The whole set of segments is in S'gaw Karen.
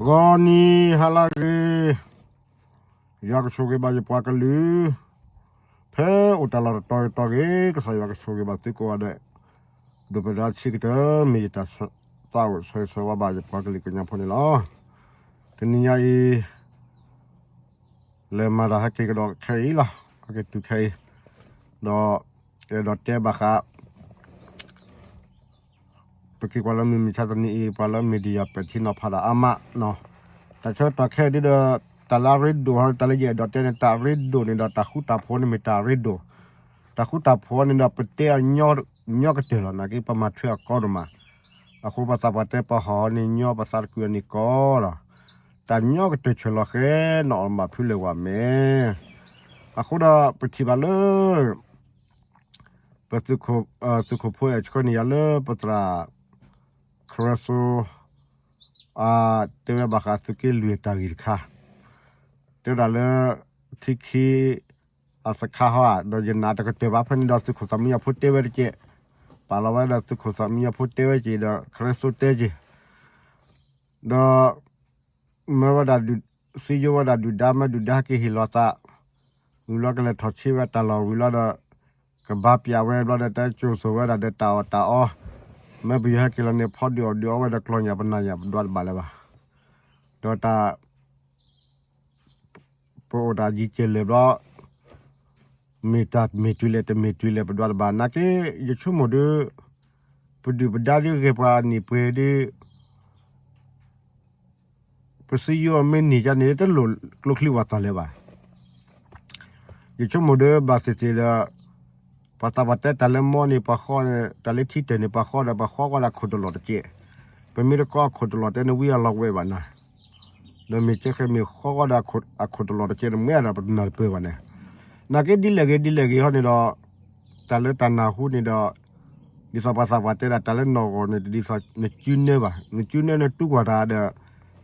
ဂီၤနံၤဟါလၢအဂ့ၤ, ယွၤကဆိၣ်ဂ့ၤဘၣ်ယပှၤကလုာ်, ဖဲအိၣ်တၢ်လီၢ်တတီၤဂ့ၤတီၤဂ့ၤ ကစၢ်ယွၤကဆိၣ်ဂ့ၤဘၣ်သုကိးဂၤဒဲး, ဒိၣ်ပဒၢဆံးကတၢၢ် မ့ၢ်ယတၢ်သးအိၣ်ဆၢဂ့ၤဆၢဝါဘၣ်ယပှၤကလုာ်ကညီဖိန့ၣ်လီၤ. တနံၤညါအံၤ လဲၤမၤတၢ်ဟဲက့ၤကဒီးခဲအံၤလီၤ. ဟဲက့ၤတုၤခဲအံၤ, ဒီး အဲၣ်ဒိးတဲဘၣ်ဃး ပက့ၤကွၢ်လၢမုၢ်မဆါတနံၤအံၤ ပှၤလၢ media ပဲာ်ထံနီၤဖးတၢ်အါမးနီၤ. တၢ်ဆၢကတီၢ်ခဲအံၤဒ်ဒီး တၢ်လၢအရ့ဒိၣ်ဟီ တၢ်လၢယအဲၣ်ဒိးတဲန့ၣ် တၢ်ရ့ဒိၣ်န့ၣ်ဒီး တၢ်ဃူတၢ်ဖိးန့ၣ်မ့ၢ်တၢ်ရ့ဒိၣ်, တၢ်ဃူတၢ်ဖိးန့ၣ်ဒီး ပတဲအီၤညီကတၢၢ်လီၤ. နာ်က့ပမၤထွဲအီၤကီဒိၣ်မး, အဃိပှၤသးပှၢ်တဲ ပှၤဟီၣ်န့ၣ်ညီ ပှၤသးတကုာ်အီၤန့ၣ်ကီလီၤ. တၢ်ညီကတၢၢ်ဆၢလီၤဃဲနီၤ အီၤဘၣ်ဖုလဲၣ်ဝဲမ့ၢ်, အဃိဒီးပထံၣ်ဘၣ်လၢ ပသုးခိၣ်ဖိအဲၣ်ဆှၢန့ၢ်ယၤလၢပသရၣ် ခရၢစိ တဲဝဲဘၣ်ဃးသုးက့လွံၢ်အတၢ်ဂ့ၢ်တခါ, တဲဝဲဒၣ်လၢ ထံခံအသခါဟီဧါ, ဒီးယနာ်တကတၢၢ်ဘၣ် ဖဲန့ၣ်ဒီးသုးခိၣ်သးမံညီဖိတဲဝဲတက့ၢ်, ပာ်လီၤဝဲဒီးသုးခိၣ်သးမံညီဖိတဲဝဲက့ၤ ဒီးခရၢစိတဲက့ၤ ဒီး မၢဝဲဒၣ်ဒုၣ်, စံယိဝဲဒၣ်ဒုၣ်ဒါ မၢဒုၣ်ဒါဟဲက့ၤဟ့ၣ်လီၤသး, ဝံၤလီၤကလဲၤထီၣ်ဆ့ဝဲတၢ်လီၢ်ဝံၤလီၤဒီး ကဘါပၠးဝဲဘျီဒီး တဲကၠိၤစိၤဝဲဒၣ်ဒီးတၢ်အီၣ်တၢ်အီ, မၢပယီၤဟဲက့ၤလီၤန့ၣ် ဖီဒုးအီၣ်ဒုးအီဝဲဒီးကျီၢ်ညၣ်ပနၢ်ညၣ်ပဒွးတဘၣ်လၢၤဘၣ်, ဒီးတၢ် ပအိၣ်တၢ်ယံၤကဲၤလၢာ်ဘျီ မ့ၢ်တၢ်မ့ၢ်တုၤလဲၣ်တမ့ၢ်တုၤလဲၣ်ပဒွးတဘၣ် နာ်က့ ယဆိကမိၣ်ဒီး ပဒုၣ်ပဒါဒ်ဂဲၤပှၤန့ၢ်ပှဲၤဒီး ပစံယိအမ့ၢ်န့ၢ်ယၤန့ၣ် တလိၣ်ကျိချံဝၣ်သၣ်လၢၤဘၣ်. ယဆိကမိၣ်ဒီးဘၣ်သ့ၣ်သ့ၣ်ဒီး ပှၤသးပှၢ်တဲတၢ်လၢမီန့ၣ် ပှၤဃီန့ၣ် တၢ်လၢထံတၢၢ်န့ၣ် ပှၤဃီဒီး ပှၤဃီကွၢ်ဒီးခိၣ်တလီၢ်တကဲး, ပမ့ၢ်တကီအခိၣ်တလီၢ်တဲနဝံအလီၢ်ဝဲဘၣ်နၤ, ဒီးမ့ၢ်ကဲဃဲမ့ၢ်ဃီကွၢ်ဒီးအခိၣ်တလီၢ်တကဲးန့ၣ် မ့ၢ်အဲၣ်ဒိးပနၢ်တပၢၢ်ဘၣ်န့ၣ်, နာ်က့ဒ်လဲၣ်ဂ့ၤဒ်လဲၣ်ဂ့ၤဟီန့ၣ်ဒီး တၢ်လၢတၢ်နၢ်ဟူန့ၣ်ဒီး ဒ်သိးပှၤသးပှၢ်တဲဒၣ် တၢ်လၢနီၢ်ဂီၢ်န့ၣ် တဒ်သိးနကၠူနၢဘၣ်, နကၠူနၢနတူၢ်ကွၢ်တၢ်ဒီး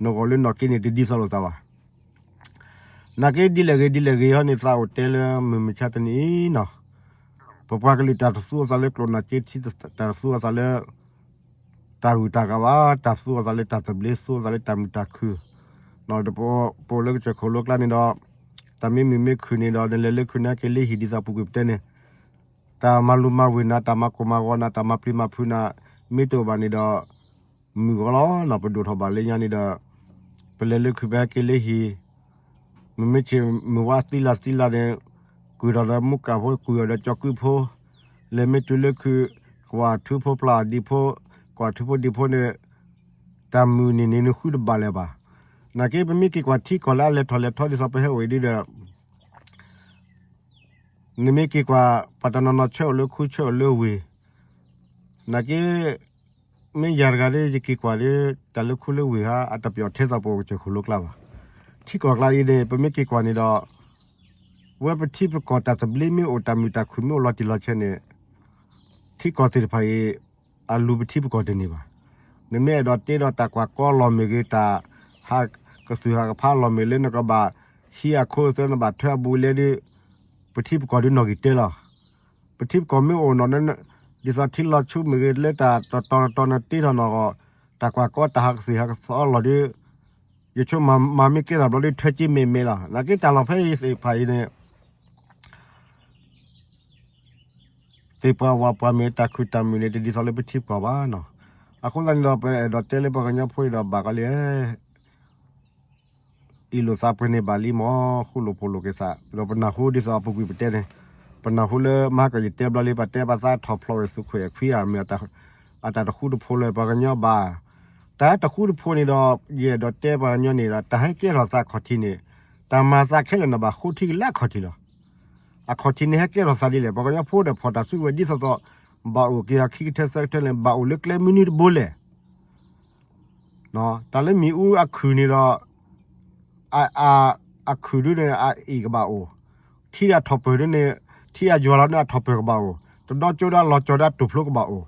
နီၢ်ဂီၢ်လၢနီၢ်က့န့ၣ် တဒ်သိးလိာ်သးဘၣ်. နာ်က့ဒ်လဲၣ်ဂ့ၤဒ်လဲၣ်ဂ့ၤဟီန့ၣ် သးအိၣ်တဲလၢမုၢ်မဆါတနံၤအံၤနီၤ, ပပှၤကလုာ်တၢ်တသူအသးလၢကျိၣ်နၢ်က့ထံ တၢ်တသူအသးလၢ တၢ်ဂုၤတၢ်ဂၤဘၣ်, တၢ်သူအသးလၢတၢ်သဘျ့ သူအသးလၢတၢ်မုာ်တၢ်ခုၣ်, ဒီးပအိၣ်လၢကစၢၢ်ခိၣ်လိကျါန့ၣ်ဒီး တၢ်မ့ၢ်မုာ်မ့ၢ်ခုၣ်န့ၣ်ဒီး နလဲၤလၢခုၣ်န့ၣ် ဟဲက့ၤလၢဟံၣ်ဒ်သိးပူၤကွံာ်ပတဲန့ၣ်, တၢ်မၤလူၤမၤဝ့ၤနၤ တၢ်မၤကိၢ်မၤဂီၤနၤ တၢ်မၤပျံၤမၤဖုးနၤ မ့ၢ်တအိၣ်ဘၣ်န့ၣ်ဒီး မုာ်ဂီၤလီၤနီၤ, ပဒိၣ်ထီၣ်ဘၣ်လၢညါန့ၣ်ဒီး ပလဲၤလၢခုၣ်ပဟဲက့ၤလၢဟံၣ်, မ့မ့ၢ်ဆ့ၣ်မုၢ်ဝါသံလၢ်သံလၢ်န့ၣ် ကွံာ်ထီၣ်ဒီးမူကၣ်ဖိ ကွံာ်အီၤဒီးကၠီၤကုဖိ, လဲၤမ့ၢ်တုၤလၢခုၣ် ကွၢ်ထူဖိပျၢ်အီၤဒံဖိ, ကွၢ်ထူဖိဒံဖိန့ၣ် တၢ်မုာ်န့ၣ်န့ၣ် နဃုတဘၣ်လၢၤဘၣ်. နာ်က့ ပမ့ၢ်က့ၤကွၢ်ထံကီၢ်လၢအလဲၤထီၣ်လဲၤထီဒ်သိးပဟဲအိၣ်အံၤဒ်ဒီး နမ့ၢ်က့ၤကွၢ် ပှၤတနီၤနီၤဆၢအိၣ်လၢခူဆၢအိၣ်လၢဝ့ၢ်, နာ်က့ မ့ၢ်ယၤတဂၤဒီး ယက့ၤကွၢ်ဒီး တၢ်လၢခူလၢဝ့ၢ်ဧါ အတပျီၣ်ထဲသိးပအိၣ်ကစၢၢ်ခိၣ်လိကျါဘၣ်. ထံကီၢ်ကျါအံၤန့ၣ် ပမ့ၢ်က့ၤကွၢ်န့ၣ်ဒီး ဝဲပထံပကီၢ်တၢ်သဘျ့မ့ၢ်အိၣ် တၢ်မုာ်တၢ်ခုၣ်မ့ၢ်အိၣ်လီၤတံၢ်လီၤဆဲးန့ၣ် ထံကီၢ်သ့ၣ်တဖၣ်အံၤ အလူၤပထံပကီၢ်တန့ၢ်ဘၣ်. နမ့ၢ်အဲၣ်ဒိးတ့ဒီးတၢ်ကွၢ်ကီလီၢ်မ့ၢ်ဂ့ၤ တၢ်ဟးကသုၣ်ဟးကဖးလီၢ်မ့ၢ်လၢနကဘၣ်ဟံးအခိအသွဲ နဘၣ်ထွဲအဘူးအလဲဒီး ပထံပကီၢ်ဒုးနီၢ်ဂံၢ်တၢလီၤ. ပထံပကီၢ်မ့ၢ်အိၣ်နီၢ် ဒ်သိးထံလီၤဆူမ့ၢ်ဂ့ၤ လၢတၢ်တတီၤတတီၤနတ့ထီၣ်နီၢ်ဂီၢ် တၢ်ကွၢ်ကီတၢ်ဟးကသုၣ်ဟးကသီလီၢ်ဒီး ယဆိကမိၣ်မၤမ့ၢ်ကဲထီၣ်ဘျီဒီး ထွဲက့မဲာ်မဲာ်လီၤ. နာ်က့တၢ်လီၢ်ဖဲအံၤသ့ၣ်တဖၣ်အံၤန့ၣ် သ့ၣ်ပှၢ်ဝၣ်ပှၢ်မ့ၢ်တၢ်ခုၣ်တၢ်မုာ်န့ၣ် တဒ်သိးလၢပထံပကီၢ်ဘၣ်နီၤ. အဃိသတးန့ၣ်ဒီး ပအဲၣ်ဒိးတဲလၢပှၤကညီဖိအံၤဒီးဘၣ်ကီလံ, အ့ၣ်လိာ်သးပှဲၤန့ၣ်ဘၣ်လံမး ဃူလိာ်ဖိးလိာ်က့ၤသး ဒီးပနၢ်ဟူဒ်သိးအပူၤကွံာ်ပတဲန့ၣ်, ပနၢ်ဟူလၢမဟါကယတဲဘျီလံ ပတဲပသးထီၣ်ဖျိးဝဲသုးခိၣ်အဲၣ်ခွံဧါ မ့ၢ်အတၢ်တဃူတဖိးလၢပှၤကညီဘၣ်. တၢ်တဃူတဖိးန့ၣ်ဒီး ယအဲၣ်ဒိးတဲပှၤကညီန့ၣ်ဒီး တၢ်ဟဲကဲထီၣ်သးခီၣ်ထံးန့ၣ် တၢ်မၤသးခဲလၢာ်န့ၣ်ဘၣ်ဃိထံကလၢအခီၣ်ထံးလီၤ. အခီၣ်ထံးန့ၣ်ဟဲကဲထီၣ်သးဒ်လဲၣ် ပှၤကညီဖိဒီးဖီၣ်တၢ်စုကဝဲၤဒ်သိးသိး ဘၣ်အိၣ်က့ၤအခံကထၢသၢကထၢန့ၣ် ဘၣ်အိၣ်လၢကျဲမနုၤတဘိလဲၣ် တၢ်လၢမ့ၣ်အူအခုၣ်န့ၣ်ဒီး အခုၣ်ဒုန့ၣ် အအ့ၣ်ကဘၣ်အိၣ်, ထံအထီၣ်ပၢၢ်ဒုန့ၣ် ထံအယွၤလီၤန့ၣ်အထီၣ်ပၢၢ်ကဘၣ်အိၣ်, တဒီကၠိဒၣ်လီၤကၠီဒၣ်တိာ်ဖျိကဘၣ်အိၣ်.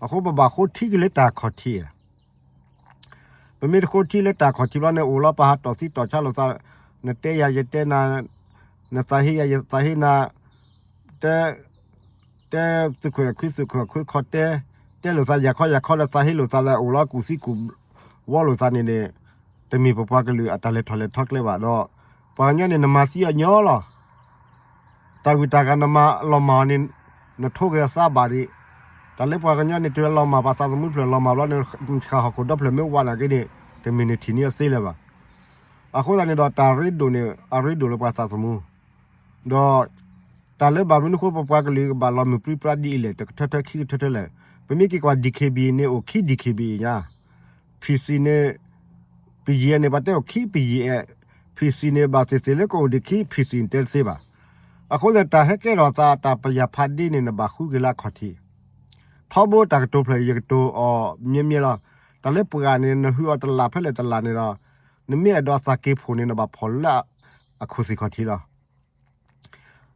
အဃိပဘၣ်ဃိထံက့ၤလၢတၢ်ခီၣ်ထံး ပမ့ၢ်တဃိထံလၢတၢ်ခီၣ်ထံးဘျီန့ၣ် အိၣ်လီၤပဟးတီၣ်သံတီၣ်ဆါလိာ်သး, နတဲယၤယတဲနၤ, နသးဟ့ယၤယသးဟ့နၤ, တဲ တဲသုးခိၣ်အဲၣ်ခွံသုးခိၣ်အဲၣ်ခွံခီတဲ, တဲလိာ်သးယၤခီယၤခီဒီးသးဟ့လိာ်သးလၢအိၣ်လီၤကူၣ်သံကူၣ်ဝီလိာ်သးန့ၣ်န့ၣ်, တမ့ၢ်ပပှၤကလုာ်အတၢ်လဲၤထီၣ်လဲၤထီကျဲဘၣ်ဒီး ပှၤကညီန့ၣ် နမၤသံအီၤညီလီၤ. တၢ်ဂုၤတၢ်ဂၤနမၤလီၤမၢ်အီၤန့ၣ် နထိဂဲၤအသးဘၣ်ဒံး, တၢ်လၢပှၤကညီန့ၣ် တုၤလီၤမၢ်ပှၤသးသမူတဖျၢၣ်လီၤမၢ်ဘျီန့ၣ် နတဃၣ်ဟီၣ်ခိၣ်ဒီဖျၢၣ်မ့ၢ်ဝးနာ်က့န့ၣ် တမ့ၢ်နထံၣ်န့ၢ်အီၤသ့လၢၤဘၣ်. အဃိသတးန့ၣ်ဒီး တၢ်ရ့ဒိၣ်န့ၣ် အရ့ဒိၣ်လၢပှၤသးသမူ ဒီး တၢ်လၢဘၣ်မနုၤဃိပပှၤကလုာ်ကဘၣ်လီၤမုၢ်ပြံပြါဒ်အံၤလဲၣ် တကထၢထၢခံကထၢထၢလဲၣ်. ပမ့ၢ်က့ၤကွၢ် D K B A န့ၣ် အိၣ်ခံ D K B A ညါ, P C န့ၣ် ပယီၤန့ၣ် ပှၤတဲအိၣ်ခံ ပယီၤ, P C န့ၣ် ဘၣ်သ့ၣ်သ့ၣ်လၢကအိၣ်ဒံးခံ P C န့ၣ်တဲတသ့ဘၣ်. အဃိသတး တၢ်ဟဲကဲထီၣ်သးတၢ်ပယီၤဖးဒ့န့ၣ် နဘၣ်ဃုက့ၤလၢအခီၣ်ထံး, ထီဘိတၢ်ကတိၤဖျၢၣ် ယကတိၤအီၤမြဲမြဲလီၤ. တၢ်လၢပှၤဂၤန့ၣ် နဟုအီၤတလၢ်ဖဲလဲၣ်တလၢ်န့ၣ်ဒီး နမ့ၢ်အဲၣ်ဒိးအသးက့ၤဖှိၣ်န့ၣ် နဘၣ်ဖီၣ်လၢ အခီၣ်ထံးခီၣ်ထံးလီၤ.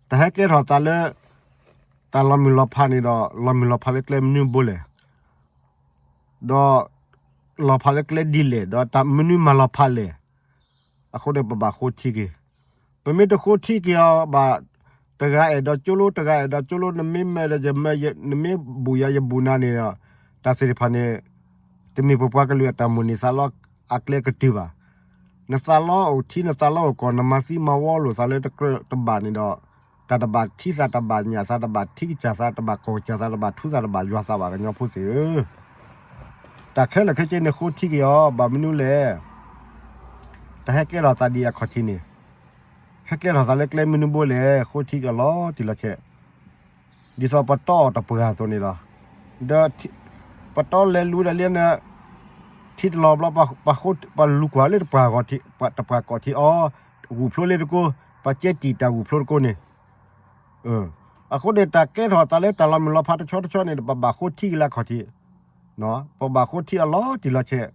တၢ်ဟဲကဲထီၣ်သးလၢ တၢ်လီၤမုၢ်လီၤဖးန့ၣ်ဒီး လီၤမုၢ်လီၤဖးလၢကျဲမနုၤဘိလဲၣ်, ဒီး လီၤဖးလၢကျဲဒ်လဲၣ် ဒီးတၢ်မနုၤမၤလီၤဖးလဲၣ်. အဃိန့ၣ် ပဘၣ်ဃိထံက့ၤ, ပမ့ၢ်တဃိထံက့ၤအီၤဘၣ်, တဂၤအဲၣ်ဒိးကၠိလိ တဂၤအဲၣ်ဒိးကၠိလိ နမ့ၢ်မၤဒီးယမၤ, နမ့ၢ်ဘူးယၤယဘူးနၤန့ၣ်ဒီး တၢ်သ့ၣ်တဖၣ်န့ၣ် တမ့ၢ်ပပှၤကလုာ်အတၢ်မိၣ်န့ၢ်သးလီအကျဲကတုၤဘၣ်. နသးလီအိၣ်ထံ နသးလီအိၣ်ကီၢ် နမၤသံမၤဝီလိာ်သးလၢတကြၢးတဘၣ်န့ၣ်ဒီး တၢ်တဘၣ်ထံသး တဘၣ်ညၣ်သး တဘၣ်ထံကစၢ်သး တဘၣ်ကီၢ်ကစၢ်သး တဘၣ်ထူသး တဘၣ်ယွၤသးဘၣ် ကညီဖိသ့ၣ်ဧၢ. တၢ်ခဲလၢာ်ခဲဆ့န့ၣ် ဃိထံက့ၤအီၤ ဘၣ်မနုၤလဲၣ်. တၢ်ဟဲကဲထီၣ်သးဒ်အခီၣ်ထံးန့ၣ် ဟဲကဲထီၣ်သးလၢကျဲမနုၤဘိလဲၣ် ဃိထံက့ၤအီၤလီၤတံၢ်လီၤဆဲး ဒ်သိးပတီၢ်အီၤတပှၢ်အသိးန့ၣ်လီၤ. ဒီး ပတီၢ်လဲၤလူၤဒၣ်လံန့ၣ် ထံတလီၤဘျီ ပလူၤကွၢ်လၢတပှၢ်ဂီၤထံး တပှၢ်ကီၢ်ထံးအီၤ ဂုၢ်ဖျိလၢတကိး ပကဲတံာ်တၢ်ဂုၢ်ဖျိတကိးန့ၣ် အဃိန့ၣ် တၢ်ကဲထီၣ်သးလၢတၢ်လီၤမုၢ်လီၤဖးတဆီတဆီန့ၣ် ပဘၣ်ဃိထံက့ၤလၢအခီၣ်ထံး, ပဘၣ်ဃိထံအီၤလီၤတံၢ်လီၤဆဲး.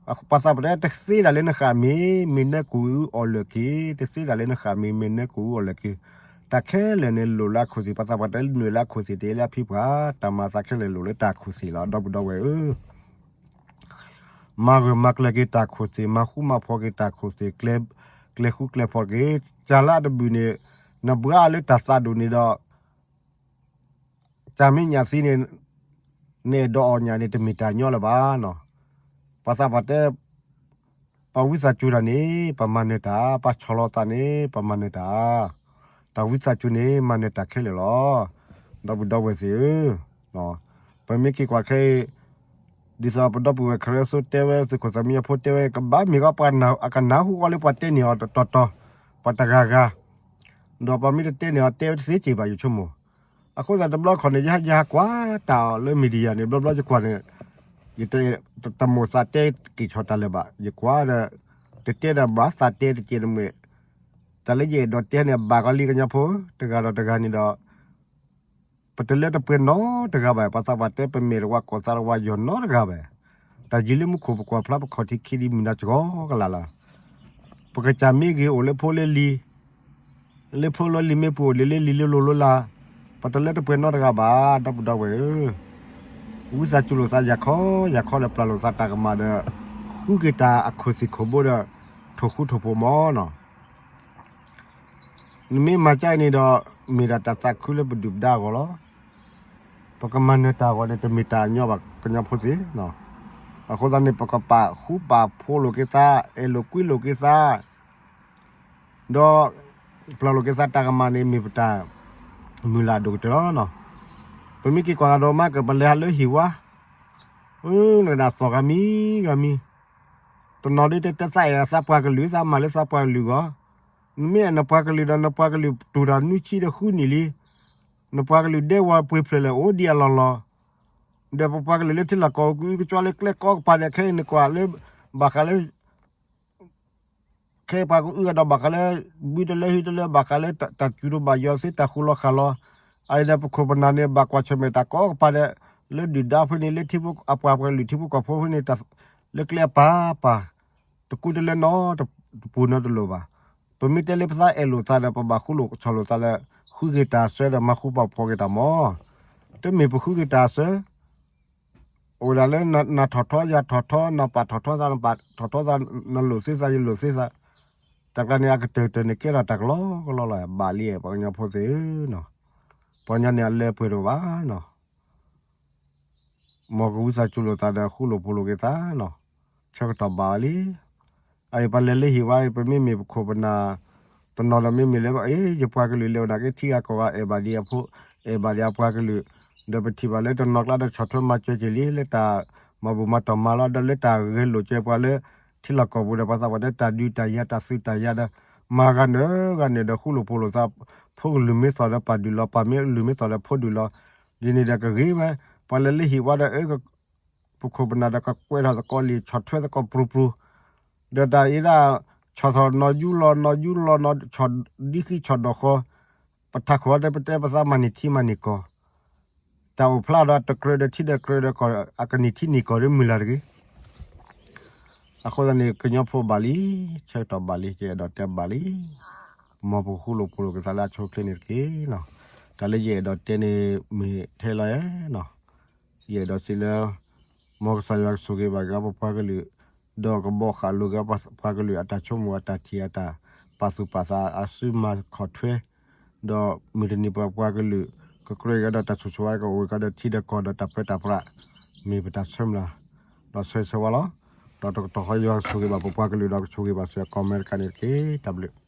ပှၤသးပှၢ်တဲ တသ့ဒၣ်လၢနဃၣ်မ့ၤ မ့ၢ်နၢကိၣ်အူအီၣ်လၢာ်က့ၤ, တသ့ဒၣ်လၢနဃၣ်မ့ၤ မ့ၢ်နၢကိၣ်အူအီၣ်လၢာ်က့ၤ. တၢ်ခဲလၢာ်န့ၣ်လိၣ်လၢအခီၣ်ထံး, ပှၤသးပှၢ်တဲနုာ်လၢအခီၣ်ထံး တ့လၢအဖံပှၢ်, တၢ်မၤသးခဲလၢာ်လိၣ်လၢတၢ်ခီၣ်ထံးလီၤ ဒီပုၢ်ဒီဝဲၢ်ဧၢ. မၤဂၢၢ်မၤကျၢၤက့ၤတၢ်ခီၣ်ထံး, မၤဃူမၤဖိးက့ၤတၢ်ခီၣ်ထံး, ကျဲၤဃူကျဲၤဖိးက့ၤ, ကၢ်လၢအတဘျုးန့ၣ် နဘှါလၢတၢ်သးဒိၣ်န့ၣ်ဒီး တၢ်မ့ၢ်ညၣ်သံန့ၣ် နအဲၣ်ဒိးအီၣ်ညၣ်န့ၣ် တမ့ၢ်တၢ်ညီလၢၤဘၣ်နီၤ. ပှၤသးပှၢ်တဲ ပှၤဝံသးစူၤတၢ်န့ၣ် ပမၤနၢၤတၢ်, ပှၤဆီၣ်လီၤသးန့ၣ် ပမၤနၢၤတၢ်, တၢ်ဝံသးစူၤန့ၣ် မၤနၢၤတၢ်ခဲလၢာ်လီၤ. ဒီပုၢ်ဒီဝဲၢ်သ့ၣ်ဧၢ, ပမ့ၢ်က့ၤကွၢ်ခဲအံၤ ဒ်သိးပဒီပုၢ်ဝဲၢ်ခရၢစိတဲဝဲ သုးခိၣ်သးမံအဖိတဲဝဲ ကဘၣ်မ့ၢ်ဂ့ၤ ပှၤအကနၢ်ဟူအီၤလၢပှၤတဲန့ၢ်အီၤတတီၤတီၤ, ပှၤတဂၤဂၤ, ဒီးပှၤမ့ၢ်တတဲန့ၢ်အီၤ တဲဝဲတသ့စ့ၢ်ဘၣ် ယဆိကမိၣ်. အဃိသတးတဘျီခီၣ်န့ၣ် ယဟဲယဟးကွၢ်တၢ်အီၤလၢ media န့ၣ် ဘျီဘျီယကွၢ်န့ၣ် ယတ တမိၣ်သးတဲက့ၤဆီတၢ်လၢၤဘၣ်. ယကွၢ်ဒီး တတဲဒီးဘၣ်သးတဲတက့ၢ်တမ့ၢ် တၢ်လၢယအဲၣ်ဒိးတဲန့ၣ် ဘၣ်ကီးလံကညီဖိ တဂၤဒီးတဂၤန့ၣ်ဒီး ပတလၢတပှဲၤနီတဂၤဘၣ်. ပှၤသးပှၢ်တဲ ပမဲာ်တဝါကိၢ်သးတဝါယီၤနီတဂၤဘၣ်. တၢ်ယံၤလၢမူခိၣ်ပကွၢ်ဖျါ ပခီၣ်ထံးခံဒ်မုၢ်နၤစှီၤကလာ်လီၤ. ပကစၢ်မ့ၢ်ဂ့ၤအိၣ်လၢဖိလၢလံၤ လၢဖိလၢလံၤမ့ၢ်ပူၤအိၣ်လံလၢလံၤလၢလိၤလၢလၢ် ပတလၢတပှဲၤနီတဂၤဘၣ် ဒီပုၢ်ဒီဝဲၢ်ဧၢ. ဝံသးစူၤလိာ်သးယၤခီယၤခီဒီးပျၢ်လိာ်သးတၢ်ကမၣ်ဒီး ဃုက့ၤတၢ်အခီၣ်ထံးခီၣ်ဘိဒီး ထိၣ်ဃူထိၣ်ဖိးမၢ်နီၤ. နမ့ၢ်မၤကၠါအံၤန့ၣ်ဒီး မ့ၢ်ဒၣ်တၢ်သးခုလၢပဒုၣ်ပဒါအဂီၢ်လီၤ. ပကမၤနၢၤတၢ်အဂီၢ်န့ၣ် တမ့ၢ်တၢ်အညီဘၣ် ကညီဖိသ့ၣ်. အဃိသတးန့ၣ် ပကပာ်ဃူပာ်ဖိးလိာ်က့ၤသး အဲၣ်လိာ်ကွံလိာ်က့ၤသး ဒီး ပျၢ်လိာ်က့ၤသးတၢ်ကမၣ်န့ၣ် မ့ၢ်ပတၢ်မုၢ်လၢ်အဒိၣ်ကတၢၢ်လီၤ. ပမ့ၢ်က့ၤကွၢ်ကဒီးမး ကပလဲၤဟးလၢဟံၣ်ဝါ အၢ နကဒၣ်သီၣ်ဂၤမံၤဂၤမံၤ တနီၤဒ်တဲတဲသးအဲၣ်သးပှၤကလုာ် သးမၤလၢသးပှၤကလုာ်ဂီၢ်, နမ့ၢ်အဲၣ်နပှၤကလုာ်ဒီး နပှၤကလုာ်တူၢ်တၢ်နွံဆံဒီးဃုနံၣ်လံ, နပှၤကလုာ်ဒဲဝါပှ့ၤဖျဲးလဲၣ် အိၣ်ဒံးအလီၢ်လီၤ. ဒီးပပှၤကလုာ်လၢထံလီၢ်ကီၢ် ကအုကစွါလၢကျဲကိးကပၤဒဲး ခဲအံၤနကွၢ်လၢ ဘၣ်ဃးလၢ ခဲအံၤပှၤကအုအဒီးဘၣ်ဃးလၢ ဘုတလၢဟံၣ်တလၢ ဘၣ်ဃးလၢတၢ်စူၤတဘၣ်ယွၤသ့ တၢ်ဃူလီၤဃာ်လီၤ. အအံၤဒီးပခိၣ်ပနၢ်န့ၣ် ဘၣ်ကွၢ်ဆၢၣ်မဲာ်တၢ်ကိးကပၤဒဲး လၢဒုၣ်ဒါဖဲန့ၣ် လၢထံဖိအပှၤပှၤကလုာ်ထံဖိကီၢ်ဖိဖဲန့ၣ် လၢကျဲအပၤပၤ တကူတလၢနီတပူၤနီတလိၤဘၣ်. ပမ့ၢ်တဲလၢပသးအဲၣ်လိာ်သးဒီး ပဘၣ်ဃူလိာ်ဆီၣ်လိာ်သးလၢ ဃုက့ၤတၢ်ဆၢဒီးမၤဃူပာ်ဖိးက့ၤတၢ်မၢ်. တမ့ၢ်ပဃုက့ၤတၢ်ဆၢ အိၣ်ဒၣ်လၢနထီၣ်ထီယၤထီၣ်ထီ နပာ်ထီၣ်ထီသး နပာ်ထီၣ်ထီသး နလိာ်သ့သး ယလိာ်သ့သး, တၢ်ကျါန့ၣ် အကတၢၢ်ကတၢၢ်န့ၣ် ကဲထီၣ်တၢ်ကလီကလီလီၤ. ဘၣ်လံ ပှၤကညီဖိသ့ၣ်ဧၢနီၤ, ပှၤကညီန့ၣ် အလၢပှဲၤတအိၣ်ဘၣ်နီၤ. မ်ကဝံသးစူၤလိာ်သးဒီး ဃူလိာ်ဖိးလိာ်က့ၤသးနီၤ, ဆၢကတီၢ်ဘၣ်ဝဲလံ. အအံၤပှၤလဲၤလၢဟံၣ်ဝါအံၤ ပမ့မ့ၢ်ပခိၣ်ပနၢ် တနီၤဒီးမ့မ့ၢ်လၢ အ့ ယပှၤကလုာ်လဲၤအိၣ်နာ်က့ ထံဂၤကီၢ်ဂၤအဲၣ်ဘၣ်ဒံးအဖိ အဲၣ်ဘၣ်ဒံးအပှၤကလုာ်, ဒီးပထံၣ်ဘၣ်လၢတနီၤကျါဒီးဆီၣ်ထွဲမၤစၢၤက့ၤလံ လၢတၢ်မၤဘူၣ်မၤတီၢ်မၤလီၤ ဒီးလၢတၢ်ဂဲၤလိာ်က့ၤပှၤလၢ ထံလီၢ်ကီၢ်ပူၤဒီး ပှၤသးပှၢ်တဲတၢ်ဒုးတၢ်ယၤတၢ်သုးတၢ်ယၤဒီး မၤဂၤနၢၤဂၤနၢၤဒီးဃူလိာ်ဖိးလိာ်သး ဖိကလုာ်မ့ၢ်သီၣ်ဒီးပၢ်ဒုးလီၤ ပၢ်မ့ၢ်လုာ်မ့ၢ်သီၣ်ဒီးဖိဒုးလီၤ, ဒ်န့ၣ်ဒီးကဂ့ၤဝဲ, ပှၤလဲၤလၢဟံၣ်ဝါဒီး အၢ ပခိၣ်ပနၢ်ဒီးကကွဲးထီၣ်သကိးလံာ် ဆီၣ်ထွဲသကိးပြူၤပြူၤ, ဒီးတၢ်အံၤဒၣ် ဆီၣ်ထီၣ်နီၢ်ယူလီၤ နီၢ်ယူလီၤ နီၢ်ဆီၣ်ဒံဃံဆီၣ်ဒီးဃီ, ပထးခိၣ်အီၤဒီးပတဲပသးမၤန့ၢ်ထံမၤန့ၢ်ကီၢ်, တၢ်အိၣ်ဖျါဒီးတကြၢးဒီးထံဒီးကြၢးဒီးကီၢ် အကန့ၢ်ထံန့ၢ်ကီၢ်ဒီးမုၢ်လၢ်တဂ့ၤ အဃိသတးန့ၣ် ကညီဖိဘၣ်လံ, ဆၢကတီၢ်ဘၣ်လံ ယအဲၣ်ဒိးတဲဘၣ်လံ, မ်ပကဃူလိာ်ဖိးလိာ်က့ၤသးလၢအဆိအချ့န့ၣ်တက့ၢ်နီၤ, တၢ်လၢယအဲၣ်ဒိးတဲန့ၣ် မ့ၢ်ထဲလီၤဧါနီၤ, ယအဲၣ်ဒိးစံးလၢ မ်ကစၢ်ယွၤကဆိၣ်ဂ့ၤဘၣ်က့ၤပပှၤကလုာ်, ဒီးကဘီဃာ်လိာ်က့ၤပပှၤကလုာ်အတၢ်ဆိကမိၣ်အတၢ်ထံၣ်အတၢ်ပာ်သူၣ်ပာ်သးအစုမၤခီၣ်ထွဲ ဒီးမုၢ်တနံၤပပှၤကလုာ် ကကြၢးက့ၤဒီးတၢ်ဆိၣ်ဆိၣ်ဝါ ကအိၣ်က့ၤဒီးထံဒီးကီၢ်ဒီးတၢ်ပၢတၢ်ပြး, မ့ၢ်ပတၢ်ဆၢမုၢ်လၢ်, ဒီးဆၢဂ့ၤဆၢဝါလီၤ. ဒီးတကတီၢ်ဃီယွၤကဆိၣ်ဂ့ၤဘၣ်ပပှၤကလုာ်ဒီးကဆိၣ်ဂ့ၤဘၣ်စ့ၢ်ကီးအမဲရကၤန့ၣ်တက့ၢ်. တၢ်ဘျုး